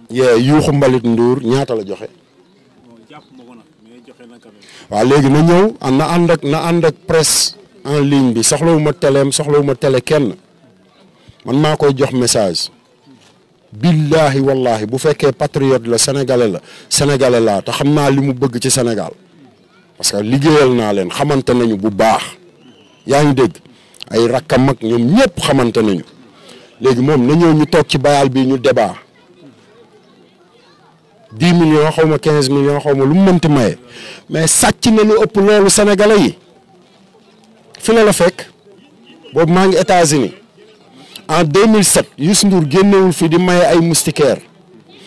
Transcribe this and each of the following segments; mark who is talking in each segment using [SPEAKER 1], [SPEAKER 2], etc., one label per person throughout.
[SPEAKER 1] yuuxu mbalit Ndour ñaata la joxe. waaw léegi na ñëw na ànd ak presse en ligne bi soxlawuma teleem soxlawuma télé kenn man maa koy jox message. billahi wallahi bu fekkee patriote la sénégalais laa te xam naa li mu bëgg ci Sénégal parce que liggéeyal naa leen xamante nañu bu baax yaa ngi dégg ay rakkam ak ñoom ñëpp xamante nañu léegi moom na ñëw ñu toog ci bayal bi ñu débat 10 millions xaw ma 15 millions xaw ma lu mu mënti maye mais sàcc na lu ëpp loolu sénégalais yi fi la fekk boobu maa ngi États-Unis en 2007 Youssou Ndour génnewul fi di maye ay moustiquaires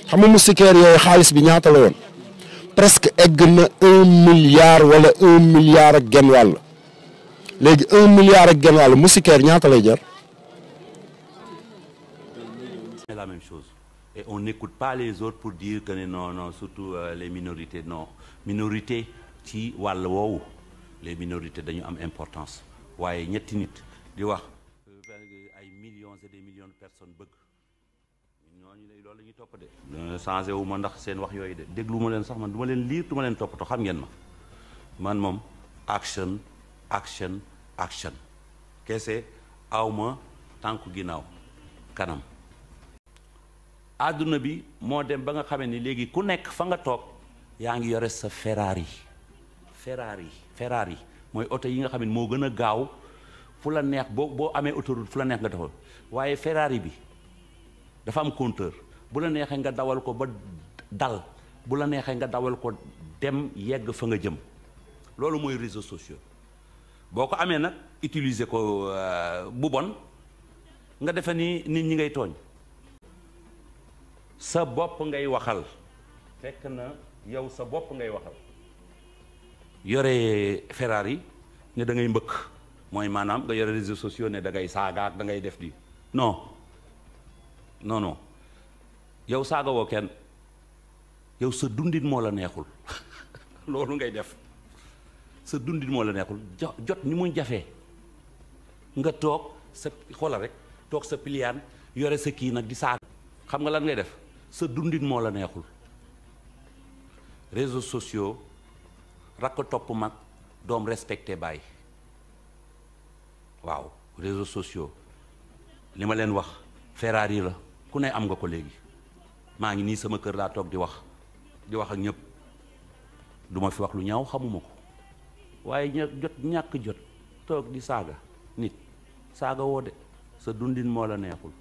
[SPEAKER 1] xam nga moustiquaires yooyu xaalis bi ñaata la woon presque egg na 1 milliard wala 1 milliard ak genn wàll léegi 1 milliard ak genn wàll moustiquaire ñaata lay jar.
[SPEAKER 2] C'est la même chose et on n'écoute pas les autres pour dire que non surtout les minorités non minorité ci wàll woowu les minorités dañu am importance waaye ñetti nit di wax. millions et des millions de personnes bëgg ñooñu lay loolu la ñuy topp de changé wu ma ndax seen wax yooyu de déglu ma leen sax man du ma leen liir du ma leen toppatoo xam ngeen ma man moom action kese awma tànku ginnaaw kanam àdduna bi moo dem ba nga xamee ni léegi ku nekk fa nga toog yaa ngi yore sa Ferrari mooy oto yi nga xam ne moo gën a gaaw fu la neex boo amee autoroute fu la neex nga defal waaye Ferrari bi dafa am compteur bu la neexee nga dawal ko ba dal bu la neexee nga dawal ko dem yegg fa nga jëm loolu mooy réseaux sociaux boo ko amee nag utiliser ko bu bon nga defe ni nit ñi ngay tooñ sa bopp ngay waxal fekk na yow sa bopp ngay waxal yore Ferrari ne da ngay mbëkk mooy maanaam nga yore réseaux sociaux ne da ngay saaga ak da ngay def di non yow saaga woo kenn yow sa dundin moo la neexul loolu ngay def sa dundin moo la neexul jot ni muy jafee nga toog sa xoolal rek toog sa piliyaan yore sa kii nag di saaga xam nga lan ngay def sa dundin moo la neexul réseaux sociaux rakk topp mag doom respecté bàyyi waaw réseaux sociaux li ma leen wax Ferrari la ku ne am nga ko léegi maa ngi nii sama kër laa toog di wax ak ñëpp du ma fi wax lu ñaaw xamuma ko waaye ñàkk jot toog di saaga nit saaga woo de sa dundin moo la neexul